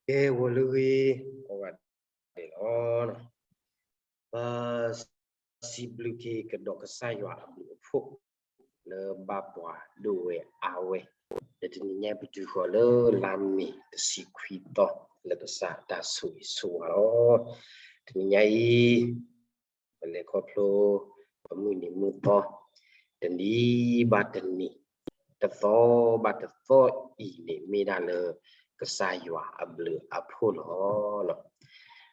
ကဲ ဂီၤလၢအဂ့ၤ ကိးဂၤဒဲးလီၤ. ပစံးဘျုးက့ၤကဒီးကစၢ်ယွၤအဘျုးအဖှိၣ် လၢဘၣ်ပှၤဒိၣ်ဝဲအါဝဲ, ဒီးတနံၤညါပတုၤဃီၤလၢလါမ့ၤတဆံခွံသီ လၢကစၢ်တၢ်ဆိၣ်ဂ့ၤဆိၣ်ဝါလီၤ. တနံၤညါအံၤ ပလဲၤခီဖျိ ပမုၢ်နံၤမုၢ်သီ တနံၤဘၣ်တနံၤ တသီဘၣ်တသီအံၤန့ၣ် မ့ၢ်ဒၣ်လၢကစၢ်ယွၤအဘျုးအဖှိၣ်လီၤ.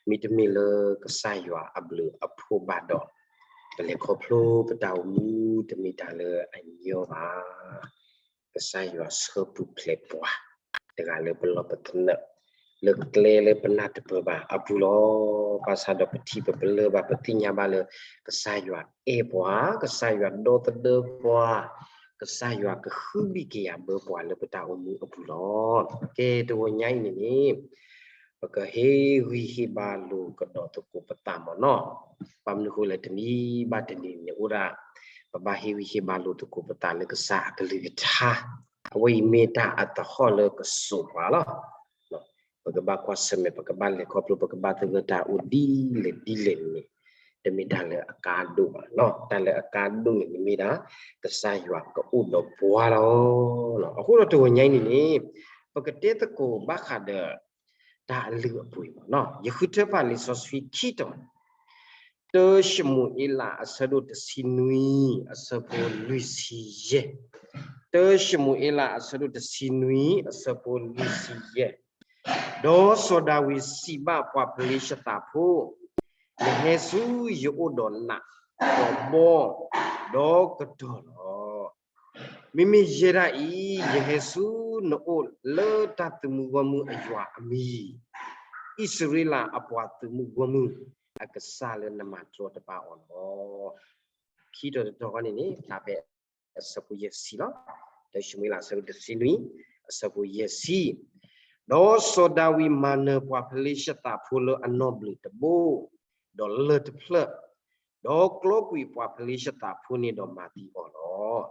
မ့တမ့ၢ်လၢကစၢ်ယွၤအဘျုးအဖှိၣ်ဘၣ်ဒီး ပလဲၤခီဖျိပတၢ်အိၣ်မူတမ့ၢ်တၢ်လၢအညီဘၣ်. ကစၢ်ယွၤဆှၢပူၤဖျဲးပှၤ တဂၤလၢပလီၢ်ပသနၢၣ် လၢကျဲလၢပနၢ်တပၢၢ်ဘၣ်အပူၤလီၤ. ဘၣ်ဆၣ်ဒီးပထံၣ်ပပလၢၢ်ဘၣ် ပသ့ၣ်ညါဘၣ်လၢ ကစၢ်ယွၤအဲၣ်ပှၤ, ကစၢ်ယွၤဒီသဒၢပှၤ, ကစၢ်ယွၤကဟုဘံၣ်ကယာ်ဘၢပှၤလၢပတၢ်အိၣ်မူအပူၤလီၤ. ကဲတဂီၤညါအံၤန့ၣ်န့ၣ် ပကဟ့ၣ်ဂံၢ်ဟ့ၣ်ဘါလိာ်ကဒီးသကိးပသးမ့ၢ်နီၤ. ဘၣ်မနုၤဃိလဲၣ် တနံၤဘၣ်တနံၤန့ၣ်အိၣ်ဒၣ် ပဘၣ်ဟ့ၣ်ဂံၢ်ဟ့ၣ်ဘါလိာ်သကိးပသးလၢကစၢ်အကလုၢ်ကထါ, အဝဲအံၤမ့ၢ်တၢ်အသဟီၣ်လၢကစိာ်ပှၤလီၤ. ပကဘၣ်ကွၢ်ဆၢၣ်မဲာ် ပကဘၣ်လဲၤခီဖျိ ပကဘၣ်သဂၢၢ်တၢ်အိၣ်ဒ်လဲၣ်ဒ်လဲၣ်န့ၣ် တမ့ၢ်တၢ်လၢအကါဒိၣ်ဘၣ်နီၤ. တၢ်လၢအကါဒိၣ်န့ၣ် မ့ၢ်ဒၣ် ကစၢ်ယွၤကအိၣ်ဒီးပှၤလီၤ. အဃိဒီးတဂီၤညါအံၤန့ၣ်န့ၣ် ပကတဲသကိးဘၣ်ဃးဒီး တၢ်အလုၢ်အပှ့ၤမ့ၢ်နီၤ. ယဃုထၢပာ်လံာ်စီဆှံခံတီၤ တၢၡမူၤအ့လး အဆၢဒိၣ်တဆံနွံ အဆၢဖိလွံၢ်ဆံယဲၢ်, တၢၡမူၤအ့လး အဆၢဒိၣ်တဆံနွံ အဆၢဖိလွံၢ်ဆံယဲၢ်, ဒီးစီၤဒၤဝံးစံးဘၣ်ပှၤဖလ့ၡသးဖိ, နဟဲဆူယအိၣ်ဒီးနး, ဒီးဘီ, ဒီးကတီၤလီၤ. မ့မ့ၢ်ယဲဒၣ်အံၤ ယဟဲဆူနအိၣ်လၢတၢ်သုးမုၢ်ဂီၢ်မုၢ်အယွၤအမံၤ, အံၣ်စရ့လးအပှၤသုးမုၢ်ဂီၢ်မုၢ်အကစၢ်လၢနမၤတြီတပါအီၤလီၤ. ခံတီၤတတီၤဃီန့ၣ်န့ၣ် ဖျါဖဲအဆၢဖိယဲၢ်ဆံလီၤ. တၢၡမူၤအ့လး အဆၢဒိၣ်တဆံနွံ အဆၢဖိယဲၢ်ဆံ, ဒီးစီၤဒၤဝံးမၤနၢၤပှၤဖလ့ၡသးဖိလၢအနီၢ်ဘျုးတဘိ, ဒီးလၢၢ်တဖျၢၣ်, ဒီးကျီကွံာ်ပှၤဖလ့ၡသးဖိန့ၣ်ဒီးမၤသံအီၤလီၤ.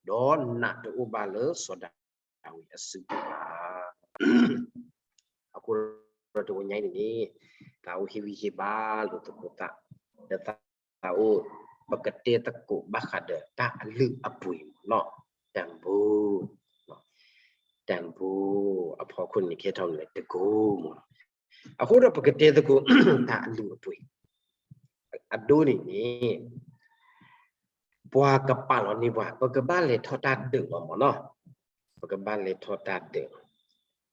ဒီးနးတအိၣ်ဘၣ်လၢစီၤဒၤဝံးအစုပူၤဘၣ်. အဃိဒီးတဂီၤညါအံၤန့ၣ်န့ၣ် သးအိၣ်ဟ့ၣ်ဂံၢ်ဟ့ၣ်ဘါလိာ်သကိးသး, ဒီးသးအိၣ် ပကတဲသကိးဘၣ်ဃးဒီးတၢ်အလုၢ်အပှ့ၤမ့ၢ်နီၤ, တၢ်ဘိ, တၢ်ဘိအဖီခိၣ်န့ၣ် ကဟဲထီၣ်မနုၤလဲၣ် တကိးမ့ၢ်နီၤ. အဃိဒီးပကတဲသကိး တၢ်အလုၢ်အပှ့ၤ အဒိန့ၣ်န့ၣ် ပှၤကပာ်လီၤန့ၢ်ပှၤ ပကဘၣ်လဲၤထီၣ်တၢ်ဒုးလီၤမ့ၢ်နီၤ, ပကဘၣ်လဲၤထီၣ်တၢ်ဒုးလီ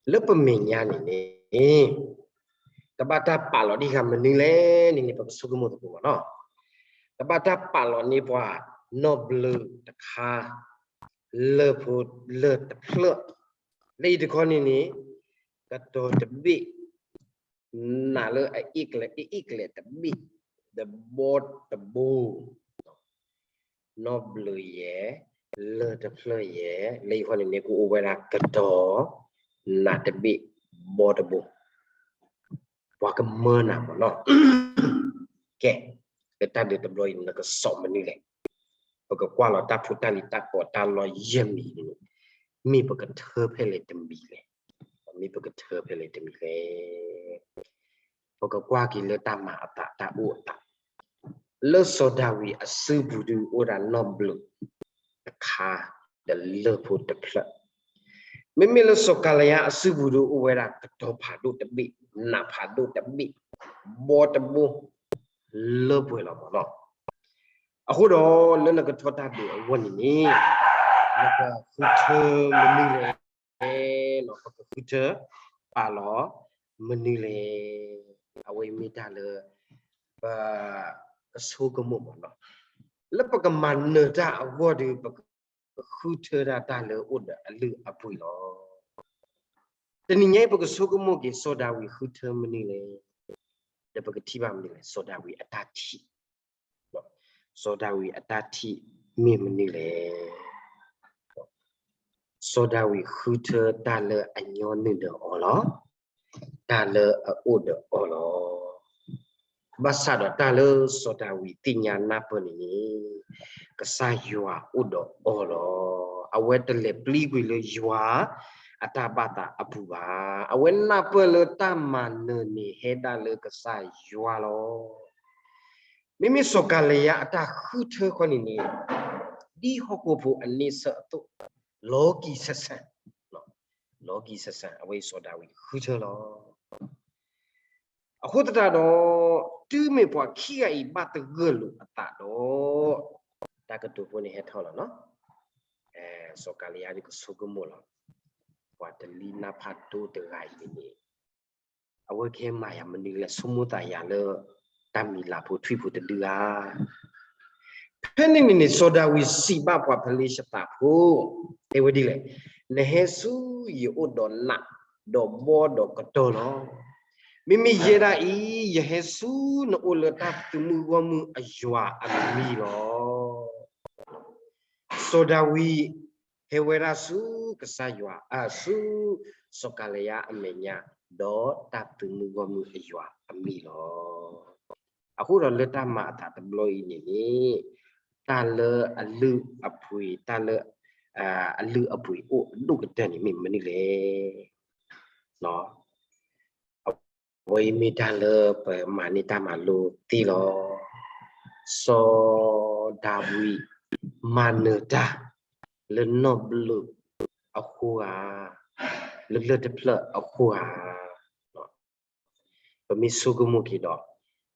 ၤ. လၢပမဲာ်ညါန့ၣ်န့ၣ် ကဘၣ်တၢ်ပာ်လီၤဒ်ဃးမနုၤလဲၣ်န့ၣ်န့ၣ် ပကဆိကမိၣ်သကိးမ့ၢ်နီၤ. ကဘၣ်တၢ်ပာ်လီၤန့ၢ်ပှၤ နီၢ်ဘျုးတခါ လၢၢ်ဖိလၢၢ်တဖျၢၣ်, လၢအံၤတခီန့ၣ်န့ၣ် ကတီၤတဘ့ၣ်, နးလၢအအ့ၣ်ကျဲၤအ့ၣ်ကျဲၤတဘ့ၣ်, ဒီးဘီတဘိ, နီၢ်ဘျုးယဲၢ်, လၢၢ်တဖျၢၣ်ယဲၢ်, လၢအံၤတခီန့ၣ်န့ၣ် ကအိၣ်ဝဲဒၣ်ကတီၤ, နးတဘ့ၣ်, ဘီတဘိ ပှၤကမၢနၤမ့ၢ်နီၤ. ကဲ, လၢတၢ်ဒုးတဘျီအံၤ နကစိာ်မနုၤလဲၣ်. ပကကွၢ်လီၤတၢ်ဖိတၢ်လံၤတၢ်ကီတၢ်လီယဲၢ်မံၤန့ၣ် မ့ၢ်ပကထၢဖဲလဲၣ်တမံၤလဲၣ်. မ့ၢ်ပကထၢဖဲလဲၣ်တမံၤလဲၣ်. ပကကွၢ်က့ၤလၢတၢ်မၤအသးတၢ်အိၣ်အသး လၢစီၤဒၤဝံးအစုပူၤဒုးအိၣ်ဒၣ်နီၢ်ဘျုးတခါ ဒီးလၢၢ်ဖိတဖျၢၣ်, မ့မ့ၢ်လၢစီၤကၤလယါအစုပူၤဒုးအိၣ်ဝဲဒၣ်ကတီၤဖးဒိၣ်တဘ့ၣ်, နးဖးဒိၣ်တဘ့ၣ်, ဘီတဘိ, လၢပှဲၤလီၤမ့ၢ်နီၤ. အဃိဒီးလၢနကထီၣ်တၢ်ဒုးအဂီၢ်န့ၣ်န့ၣ် နကဃုထၢမနုၤလဲၣ်, ပကဃုထၢပာ်လီၤမနုၤလဲၣ်. အဝဲမ့ၢ်တၢ်လၢ ပကဆိကမိၣ်မ့ၢ်နီၤ. လၢပကမၤနၢၤတၢ်အဂီၢ်ဒီး ပကဃုထၢဒၣ်တၢ်လၢအိၣ်ဒီးအလုၢ်အပှ့ၤလီၤ. တနံၤညါအံၤ ပကဆိကမိၣ်က့ၤ စီၤဒၤဝံးဃုထၢမနုၤလဲၣ်, ဒီးပကထံၣ်ဘၣ်မနုၤလဲၣ်, စီၤဒၤဝံးအတၢ်ထံၣ်, စီၤဒၤဝံးအတၢ်ထံၣ်မ့ၢ်မနုၤလဲၣ်. စီၤဒၤဝံးဃုထၢတၢ်လၢအညီနုၢ်ဒီးအီၤလီၤ. တၢ်လၢအအိၣ်ဒီးအီၤလီၤ. ဘၣ်ဆၣ်ဒီးတၢ်လၢစီၤဒၤဝံးသ့ၣ်ညါနၢ်ပၢၢ်န့ၣ်န့ၣ် ကစၢ်ယွၤအိၣ်ဒီးအီၤလီၤ. အဝဲတလဲၤပျံၤကွံာ်လၢယွၤအ အတၢ်ဘၣ်သးအပူၤဘၣ်. အဝဲနၢ်ပၢၢ်လၢတၢ်မၤနၢၤန့ၣ်ဟဲဒၣ်လၢကစၢ်ယွၤလီၤ. မ့မ့ၢ်စီၤကၤလံယါအတၢ်ဃုထၢခီန့ၣ်န့ၣ် ဒ်ဟီၣ်ခိၣ်ဖိအန့ဆၢၣ်အသိး, လီၤကံၤဆၢၣ်ဆၢၣ်, လီၤကံၤဆၢၣ်ဆၢၣ် အဝဲစီၤဒၤဝံးဃုထၢလီၤ. အဃိသတးဒီး တုၤမ့ၢ်ပှၤခံဂၤအံၤဘၣ်သဂၢၢ်လိာ်အသးဒီး တၢ်ကတိၤဖိန့ၣ်ဟဲထီၣ်လီၤနီၤ. စီၤကၤလံယါဒုးကဆိကမိၣ်လီၤ. ပှၤတလံနါဖးဒိၣ်တဂၤအံၤန့ၣ် အဝဲကဟဲမၤယၤမနုၤလဲၣ်, ဆိကမိၣ်သးယၤလၢ တၢ်မံၤလၤဖိထွံၣ်ဖိတဒုဧါ. ဖဲန့ၣ်န့ၣ်န့ၣ် စီၤဒၤဝံးစံးဘၣ်ပှၤဖလ့ၡသးဖိ တဲဝဲဒ်လဲၣ်, နဟဲဆူယအိၣ်ဒီးနးဒီးဘီဒီးကတီၢ်လီၤ. မ့မ့ၢ်ယဲဒၣ်အံၤ ယဟဲဆူနအိၣ်လၢတၢ်သုးမုၢ်ဂီၢ်မုၢ်အယွၤအမံၤလီၤ. စီၤဒၤဝံး ဟဲဝဲဒၣ်ဆူကစၢ်ယွၤ, အၢ ဆူစီၤကၤလံယါအမဲာ်ညါ, ဒီးတၢ်သုးမုၢ်ဂီၢ်မုၢ်အယွၤအမံၤလီၤ. အဃိဒီးလၢတၢ်မၤအသးတဘျီအံၤန့ၣ်န့ၣ် တၢ်လၢအလုၢ်အပှ့ၤ, တၢ်လၢ အလုၢ်အပှ့ၤအိၣ်အဒိၣ်ကတၢၢ်န့ၣ်မ့ၢ်မနုၤလဲၣ်. အဝဲအံၤမ့ၢ်တၢ်လၢပမၤန့ၢ်တၢ်မၤလိသ့လီၤ. စီၤဒၤဝံး မၤနၢၤတၢ် လၢနီၢ်ဘျုးအဃိဧါ, လၢလၢၢ်တဖျၢၣ်အဃိဧါ. ပမ့ၢ်ဆိကမိၣ်က့ၤဒီး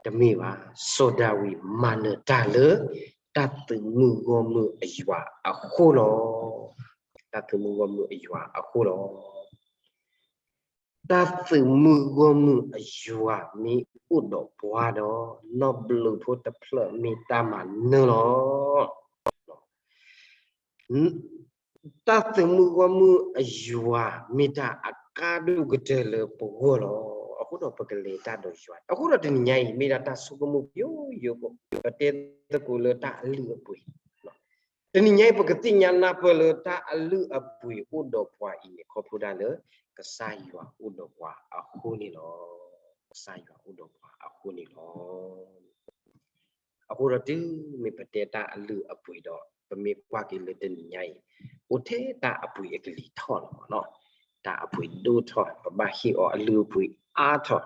တမ့ၢ်ဘၣ်, စီၤဒၤဝံးမၤနၢၤတၢ်လၢ တၢ်သုးမုၢ်ဂီၢ်မုၢ်အယွၤအဃိလီၤ. တၢ်သုးမုၢ်ဂီၢ်မုၢ်အယွၤအဃိလီၤ. တၢ်သုးမုၢ်ဂီၢ်မုၢ်အယွၤမ့ၢ်အိၣ်ဒီးပှၤဒီး နီၢ်ဘျုးဖိတဖျၢၣ်မ့ၢ်တၢ်မၤနၢၤလီၤ. တၢ်သုးမုၢ်ဂီၢ်မုၢ်အယွၤမ့ၢ်တၢ်အကါဒိၣ်ကတၢၢ်လၢပဂီၢ်လီၤ. အဃိဒီးပကလဲၤတၢ်ဒီးယွၤ, အဃိဒီးတနံၤညါအံၤ မ့ၢ်ဒၣ်တၢ်ဆိကမိၣ်ယိယိဖိ, ပတဲသကိးလၢတၢ်အလုၢ်အပှ့ၤ တနံၤညါအံၤ ပကသ့ၣ်ညါနၢ်ပၢၢ်လၢတၢ်အလုၢ်အပှ့ၤအိၣ်ဒီးပှၤအံၤန့ၣ် ခီဖျိဒၣ်လၢ ကစၢ်ယွၤအိၣ်ဒီးပှၤအဃိန့ၣ်လီၤ. ကစၢ်ယွၤအိၣ်ဒီးပှၤအဃိန့ၣ်လီၤ. အဃိဒီးတုၤမ့ၢ်ပတဲတၢ်အလုၢ်အပှ့ၤဒီး ပမ့ၢ်ကွၢ်က့ၤလၢတနံၤညါအံၤ အိၣ်ထဲတၢ်အပှ့ၤအကလံၤထီၣ်လီၤမ့ၢ်နီၤ, တၢ်အပှ့ၤဒိၣ်ထီၣ် ပဘၣ်ဟ့ၣ်အီၤအလုၢ်အပှ့ၤအါထီၣ်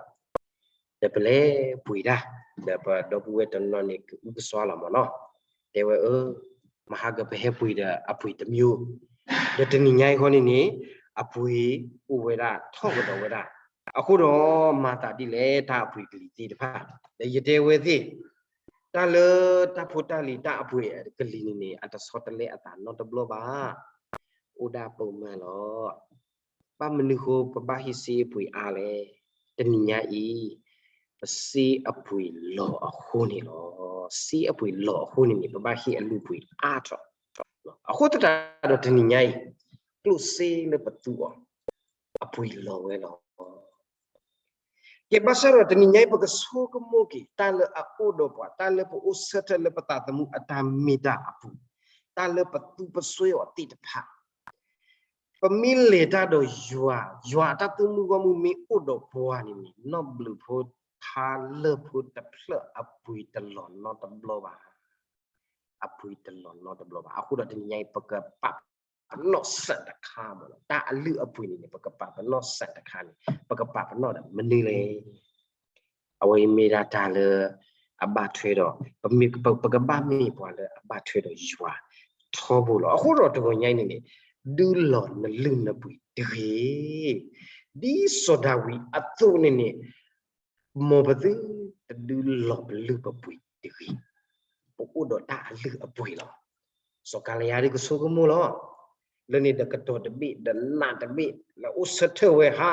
ဒီးပလဲၤပှ့ၤတၢ်, ဒီးပဒီပုၢ်ဝဲၢ်တနီၤန့ၣ် ကအုကစွါလီၤမ့ၢ်နီၤ, တဲဝဲအၢ, မဟါကပဟဲပှ့ၤဒီးအပှ့ၤတမျိုး, ဒီးတနံၤညါအံၤဃီန့ၣ်န့ၣ် အပှ့ၤအိၣ်ဝဲဒၣ်ထီၣ်ကဒီးဝဲဒၣ်, အဃိဒီးမၤသးဒ်လဲၣ် တၢ်အပှ့ၤကလံၤသ့ၣ်တဖၣ်, ဒီးယတဲဝဲသ့ၣ်, တၢ်လၢတၢ်ဖိတၢ်လံၤတၢ်အပှ့ၤကလံၤန့ၣ်န့ၣ် အတဆီတလဲအသးနီတဘျီဘၣ်, အိၣ်ဒၣ်ပိာ်မၢလီၤ. ဘၣ်မနုၤဃိပဘၣ်ဟ့ၣ်စ့အပှ့ၤအါလဲၣ်, တနံၤညါအံၤ ပစ့အပှ့ၤလီၤအဃိန့ၣ်လီၤ. စ့အပှ့ၤလီၤအဃိန့ၣ်န့ၣ် ပဘၣ်ဟ့ၣ်အလုၢ်အပှ့ၤအါထီၣ်, အဃိသတးဒီးတနံၤညါအံၤ ကျိၣ်စ့လၢပသူအီၤ အပှ့ၤလီၤဝဲလီၤ. ကဲဘၣ်ဆၣ်ဒီးတနံၤညါအံၤ ပကဆိကမိၣ်က့ၤ တၢ်လၢအအိၣ်ဒီးပှၤ, တၢ်လၢပအိၣ်ဆၢထၢၣ်လၢပသးသမူအတၢ်မ့ၢ်တၢ်အပူၤ, တၢ်လၢပသူပစွဲအီၤသ့ၣ်တဖၣ်, ပမ့ၢ်လဲၤတၢ်ဒီးယွၤ, ယွၤအတၢ်သုးမုၢ်ဂီၢ်မုၢ်မ့ၢ်အိၣ်ဒီးပှၤန့ၣ်န့ၣ် နီၢ်ဘျုးဖိထါလၢၢ်ဖိတဖျၢၣ်အပှ့ၤတလီၤနီတဘျီဘၣ်, အပှ့ၤတလီၤနီတဘျီဘၣ်. အဃိဒီးတနံၤညါအံၤ ပကပာ်ပနီၣ်စၢၤတခါမ့ၢ်နီၤ, တၢ်အလုၢ်အပှ့ၤန့ၣ်န့ၣ် ပကပာ်ပနီၣ်စၢၤတခါန့ၣ် ပကပာ်ပနီၣ်ဒီးမနုၤလဲၣ်. အဝဲအံၤမ့ၢ်ဒၣ်တၢ်လၢ အဘၣ်ထွဲဒီး ပမ့ၢ် ပ ပကဘၣ်မ့ၢ်ပှၤလၢအဘၣ်ထွဲဒီးယွၤထီဘိလီၤ. အဃိဒီးတဂီၤညါအံၤန့ၣ်န့ၣ် ဒုးလီၤနလုၢ်နပှ့ၤတဂ့ၤ, ဒ်စီၤဒၤဝံးအသိးန့ၣ်န့ၣ် မ်ပသုတဒုးလီၤပလုၢ်ပပှ့ၤတဂ့ၤ. ပအိၣ်ဒီးတၢ်အလုၢ်အပှ့ၤလီၤ. စီၤကၤလံယါဒုးကဆိကမိၣ်လီၤ. လၢန့ၣ်ဒီးကတီၤတဘ့ၣ် ဒီးနးတဘ့ၣ် လၢအိၣ်ဆၢထၢၣ်ဝဲဟါ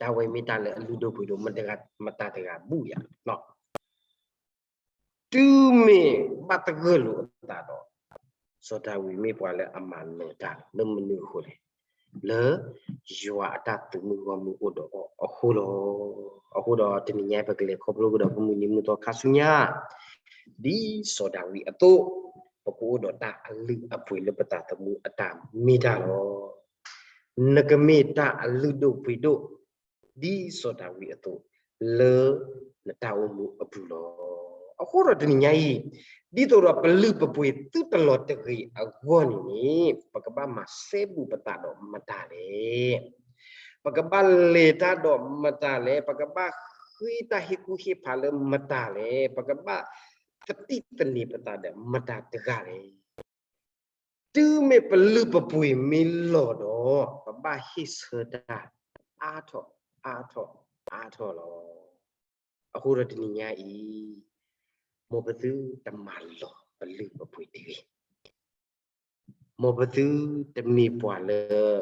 တၢ်ဝဲမ့ၢ်တၢ်လၢအလုၢ်ဒိၣ်ပှ့ၤဒိၣ် မတၤတဂၤဘူၣ်ယၤလီၤ. တုၤမ့ၢ်ဘၣ်သဂၢၢ်လိာ်အသးဒီး စီၤဒၤဝံးမ့ၢ်ပှၤလၢအမၤနၢၤတၢ်လီၤ. လၢမနုၤအဃိလဲၣ်, လၢယွၤအတၢ်သုးမုၢ်ဂီၢ်မုၢ်အိၣ်ဒီးအီၤအဃိလီၤ. အဃိဒီးတနံၤညါပကလဲၤခီဖျိကဒီးပမုၢ်နံၤမုၢ်သီခါဆူညါ ဒ်စီၤဒၤဝံးအသိး, ပကအိၣ်ဒီးတၢ်အလုၢ်အပှ့ၤလၢပသးသမူအတၢ်မ့ၢ်တၢ်လီၤ. နကမ့ၢ်တၢ်အလုၢ်ဒိၣ်ပှ့ၤဒိၣ် ဒ်စီၤဒၤဝံးအသိး လၢနတၢ်အိၣ်မူအပူၤလီၤ. အဃိဒီးတနံၤညါအံၤ, ဒ်သိးဒီးပလုၢ်ပပှ့ၤသုတလီၤတဂ့ၤအဂီၢ်န့ၣ်န့ၣ်, ပကဘၣ်မၤစဲဘူးပသးဒီးမတၤလဲၣ်. ပကဘၣ်လဲၤတၢ်ဒီးမတၤလဲၣ်. ပကဘၣ်ဃ့တၢ်ဟ့ၣ်ကူၣ်ဟ့ၣ်ဖးလၢမတၤလဲၣ်. ပကဘၣ်သတိသန့ၤပသးဒီးမတၤတဂၤလဲၣ်. တုၤမ့ၢ်ပလုၢ်ပပှ့ၤမ့ၢ်လီၤဒီး, ပဘၣ်ဟ့ၣ်ဆၢတၢ်အါထီၣ်အါထီၣ်အါထီၣ်လီၤ. အဃိဒီးတနံၤညါအံၤ, မ်ပသုတမၤလီၤပလုၢ်ပပှ့ၤတဂ့ၤ. မ်ပသုတမ့ၢ်ပှၤလၢ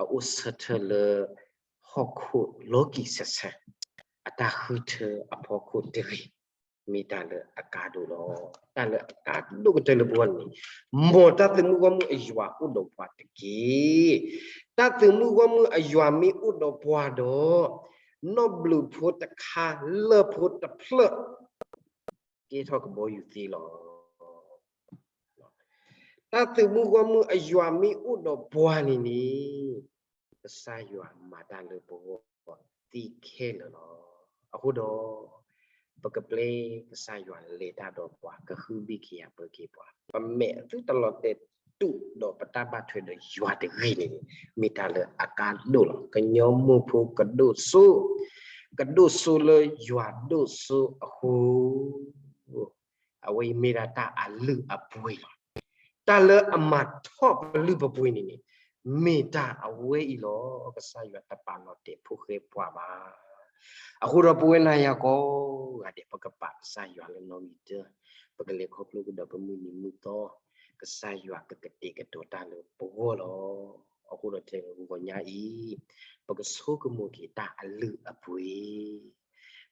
အအိၣ်ဆၢထၢၣ်လၢ ဟီၣ်ခိၣ်လီၤကံၤဆၢဆၢ အတၢ်ဃုထၢအဖီခိၣ်တဂ့ၤ, မ့ၢ်တၢ်လၢအကါဒိၣ်လီၤ. တၢ်လၢအကါဒိၣ်ကတၢၢ်လၢပဂီၢ်န့ၣ်, မ်တၢ်သုးမုၢ်ဂီၢ်မုၢ်အယွၤအိၣ်ဒီးပှၤတက့ၢ်. တၢ်သုးမုၢ်ဂီၢ်မုၢ်အယွၤမ့ၢ်အိၣ်ဒီးပှၤဒီး, နီၣ်ဘျုးဖိတခါလၢၢ်ဖိတဖျၢၣ် ကဲထီၣ်ကဘီယူၤသ့လီၤ. တၢ်သုးမုၢ်ဂီၢ်မုၢ်အယွၤမ့ၢ်အိၣ်ဒီးပှၤန့ၣ်န့ၣ်, ကစၢ်ယွၤမၤတၢ်လၢပဂီၢ်သ့ခဲလၢာ်လီၤ. အဃိဒီး, ပကပျဲကစၢ်ယွၤလဲၤတၢ်ဒီးပှၤ, ကဟုဘံၣ်က့ၤယၤပၢက့ၤပှၤ, ပမဲာ်သုတလီၤတဲာ်တူာ်ဒီးပတၢ်ဘၣ်ထွဲဒီးယွၤတဂ့ၤန့ၣ်, မ့ၢ်တၢ်လၢအကါဒိၣ်လီၤ. ကညီမိၢ်ဖိကဒိၣ်စိ, ကဒိၣ်စိလၢယွၤဒိၣ်စိအဃိ, အဝဲအံၤမ့ၢ်ဒၣ်တၢ်အလုၢ်အပှ့ၤလီၤ. တၢ်လၢအမၤထီၣ်ပလုၢ်ပပှ့ၤန့ၣ်န့ၣ်, မ့ၢ်တၢ်အဝဲအံၤလီၤ. ကစၢ်ယွၤတပာ်လီၤတဲာ်ဖိဃဲပှၤဘၣ်. အဃိဒီးပဝဲနၤယၤကိးဂၤဒဲး ပကပာ်ကစၢ်ယွၤလၢနီၣ်ဂံၢ်တၢ, ပကလဲၤခီဖျိကဒီးပမုၢ်နံၤမုၢ်သီ, ကစၢ်ယွၤကကတဲာ်ကတီၤတၢ်လၢပဂီၢ်လီၤ. အဃိဒီးထဲဂီၤညါအံၤ, ပကဆိကမိၣ်က့ၤတၢ်အလုၢ်အပှ့ၤ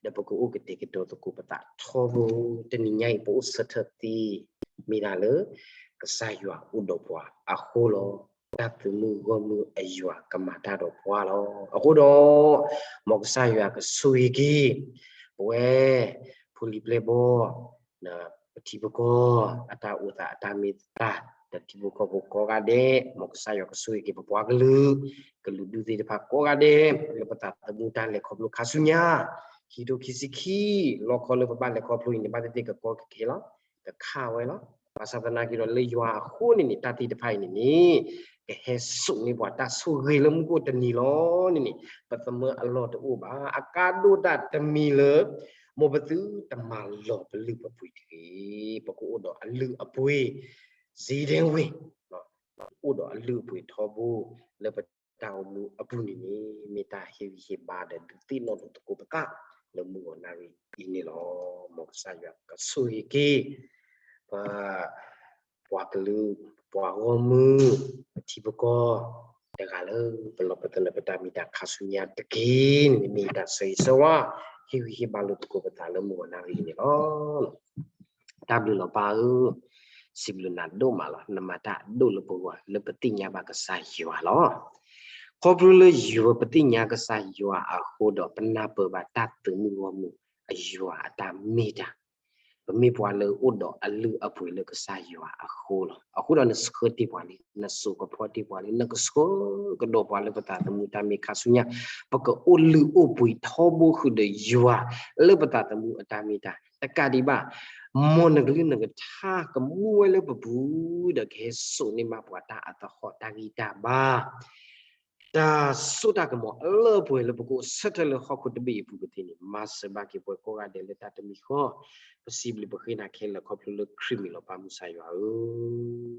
ဒီးပကအိၣ်ကတဲာ်ကတီၤသကိးပသးထီဘိ, တနံၤညါအံၤပအိၣ်ဆၢထၢၣ်သ့, မ့ၢ်ဒၣ်လၢ ကစၢ်ယွၤအိၣ်ဒီးပှၤအဃိလီၤ. တၢ်သုးမုၢ်ဂီၢ်မုၢ်အယွၤကမၤတၢ်ဒီးပှၤလီၤ. အဃိဒီး, မ်ကစၢ်ယွၤကဆိၣ်ဂ့ၤက့ၤ, ပဝဲ, ဖိလံၤပျဲၢ်ဘီၣ်, ပထံပကီၢ်, အတၢ်အိၣ်သးအတၢ်မ့ၢ်တၢ်, ဒီးထံဖိကီၢ်ဖိကိးဂၤဒဲး, မ်ကစၢ်ယွၤကဆိၣ်ဂ့ၤက့ၤပပှၤကလုာ်, ကလုာ်ဒူၣ်သ့ၣ်တဖၣ်ကိးဂၤဒဲး, လၢပသးသမူတၢ်လဲၤခီဖျိခါဆူညါ, ခံထိခံဆံခံ, လီခီလၢပဘၣ်လဲၤခီဖျိအံၤန့ၣ် ဘၣ်သ့ၣ်သ့ၣ်ကကီကကဲလီၤ, ကခးဝဲလီၤ. ဘၣ်ဆၣ်သနာ်က့ဒီးလၢယွၤအဃိန့ၣ်န့ၣ် တၢ်သ့ၣ်တဖၣ်အံၤန့ၣ်န့ၣ်, ကဟဲစိာ်န့ၢ်ပှၤတၢ်ဆိၣ်ဂ့ၤလၢမူခိၣ်တနံၤလီၤန့ၣ်န့ၣ်, ပသမၢအလီၢ်တအိၣ်ဘၣ်. အကါဒိၣ်ဒၣ်တမံၤလၢ, မ်ပသုတမၤလီၤပလုၢ်ပပှ့ၤတဂ့ၤ. ပကအိၣ်ဒီးအလုၢ်အပှ့ၤ, စံဒဲဝ့ၢ်, အိၣ်ဒီးအလုၢ်အပှ့ၤထီဘိ, လၢပတၢ်အိၣ်မူအပူၤန့ၣ်န့ၣ်, မ့ၢ်တၢ်ဟ့ၣ်ဂံၢ်ဟ့ၣ်ဘါဒီးဒုးသ့ၣ်နီၣ်ထီၣ်သကိးပသး, လၢမုၢ်ဂီၤနၣ်ရံၣ်အံၤန့ၣ်လီၤ. မ်ကစၢ်ယွၤကဆိၣ်ဂ့ၤက့ၤ, ပှၤ, ပှၤကလုာ်, ပှၤဂီၢ်မုၢ်, ပထံပကီၢ်, တဂၤလၢပလီၢ်ပသနၢၣ်ပတၢ်မံၤတၢ်ခါဆူညါတက့ၢ်န့ၣ်န့ၣ် မ့ၢ်တၢ်ဆၢဂ့ၤဆၢဝါ, ဟ့ၣ်ဂံၢ်ဟ့ၣ်ဘါလိာ်သကိးပသးလၢမုၢ်ဂီၤနၣ်ရံၣ်အံၤန့ၣ်လီၤ. တၢ်ဘျုးလီၤပၢ်ဧၢ, စံးဘျုးနၤဒိၣ်မးလီၤ. နမၤတၢ်အဒိၣ်လၢပဂီၢ်လၢပသ့ၣ်ညါဘၣ်ကစၢ်ယွၤလီၤ. ခီဖျိလၢယွၤပသ့ၣ်ညါကစၢ်ယွၤအဃိဒီး ပနၢ်ပၢၢ်ဘၣ်တၢ်သုးမုၢ်ဂီၢ်မုၢ်အယွၤအတၢ်မ့ၢ်တၢ်, ပမ့ၢ်ပှၤလၢအိၣ်ဒီးအလုၢ်အပှ့ၤလၢကစၢ်ယွၤအဃိလီၤ. အဃိဒီးနဆှၢတ့ၢ်ပှၤလံ, နစိာ်ကဖီတ့ၢ်ပှၤလံ, နကဆှၢကဒီးပှၤလၢပသးသမူတၢ်မ့ၢ်ခါဆူညါ, ပကအိၣ်လုၢ်အိၣ်ပှ့ၤထီဘိဃုာ်ဒီးယွၤ, လၢပသးသမူအတၢ်မ့ၢ်တၢ်, တကးဒံးဘၣ်, မ်နကလုၢ်နကထါကမူဝဲလၢပပူၤဒီးကဟဲစိာ်န့ၢ်ဘၣ်ပှၤတၢ်အသဟီၣ်တၢ်ဂံၢ်တၢ်ဘါ တၢ်စိတၢ်ကမီၤအလၢအပှဲၤလၢပကအိၣ်ဆၢထၢၣ်လၢဟီၣ်ခိၣ်တဘ့ၣ်အပူၤပသ့န့ၣ် မၤစၢၤဘၣ်က့ၤပှၤကိးဂၤဒဲးလၢတၢ်တမံၤဃီ, ပစံးဘျုးပဃ့နၤခဲလၢာ်ခီဖျိလၢခရံာ်မံၤလီၤ ပၢ်မုၢ်ဆါယွၤဧၢ,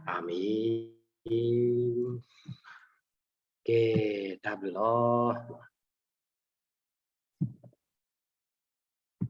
အၤမ့ၣ်. ကဲ, တၢ်ဘျုးလီၤ.